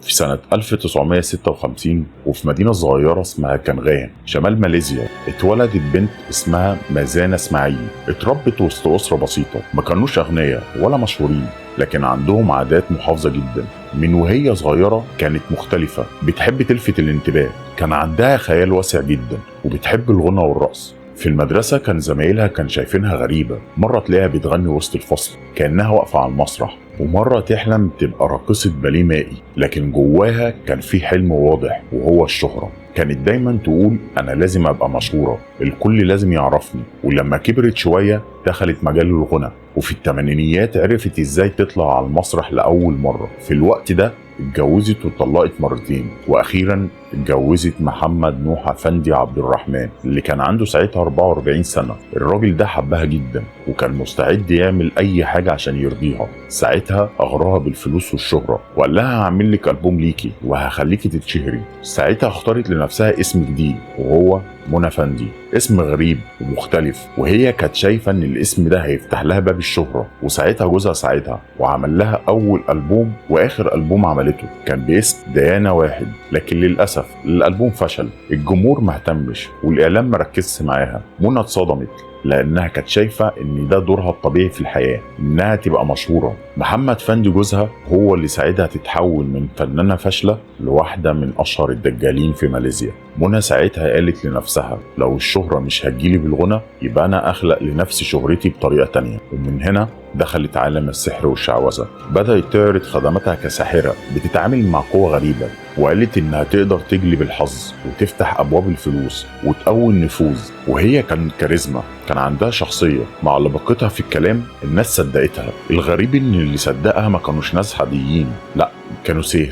في سنة 1956، وفي مدينة صغيرة اسمها كنغان شمال ماليزيا، اتولدت بنت اسمها مازانا اسماعيل. اتربت وسط أسرة بسيطة، ما كانوش أغنياء ولا مشهورين، لكن عندهم عادات محافظة جدا. من وهي صغيرة كانت مختلفة، بتحب تلفت الانتباه، كان عندها خيال واسع جدا، وبتحب الغنى والرقص. في المدرسة كان زمايلها كان شايفينها غريبة، مرة تلاقيها بتغني وسط الفصل كأنها واقفة على المسرح، ومرة تحلم تبقى راقصة باليه مائي. لكن جواها كان في حلم واضح وهو الشهرة. كانت دايما تقول أنا لازم أبقى مشهورة، الكل لازم يعرفني. ولما كبرت شوية دخلت مجال الغنى، وفي الثمانينيات عرفت ازاي تطلع على المسرح لأول مرة. في الوقت ده اتجوزت واتطلقت مرتين، واخيرا اتجوزت محمد نوح افندي عبد الرحمن اللي كان عنده ساعتها 44 سنة. الراجل ده حبها جدا وكان مستعد يعمل اي حاجة عشان يرضيها. ساعتها اغراها بالفلوس والشهرة وقال لها هعمل لك البوم ليكي وهخليكي تتشهري. ساعتها اختارت لنفسها اسم جديد وهو منى فندي، اسم غريب ومختلف، وهي كانت شايفه ان الاسم ده هيفتح لها باب الشهرة. وساعتها جوزها ساعدها وعمل لها اول البوم واخر البوم عملته كان باسم ديانا واحد، لكن للاسف الالبوم فشل، الجمهور ما اهتمش والاعلام ما ركزش معاها. منى اتصدمت لانها كانت شايفه ان ده دورها الطبيعي في الحياة، انها تبقى مشهورة. محمد فندي جوزها هو اللي ساعدها تتحول من فنانة فاشلة لواحدة من اشهر الدجالين في ماليزيا. منى ساعتها قالت لنفسها لو الشهرة مش هتجيلي بالغنى يبقى انا اخلق لنفسي شهرتي بطريقة تانية. ومن هنا دخلت عالم السحر والشعوذة. بدات تعرض خدماتها كساحره بتتعامل مع قوة غريبة، وقالت انها تقدر تجلب الحظ وتفتح ابواب الفلوس وتقوي النفوذ. وهي كانت كاريزما، كان عندها شخصية، مع لباقتها في الكلام الناس صدقتها. الغريب ان اللي صدقها ما كانوش ناس عاديين، لا كانوا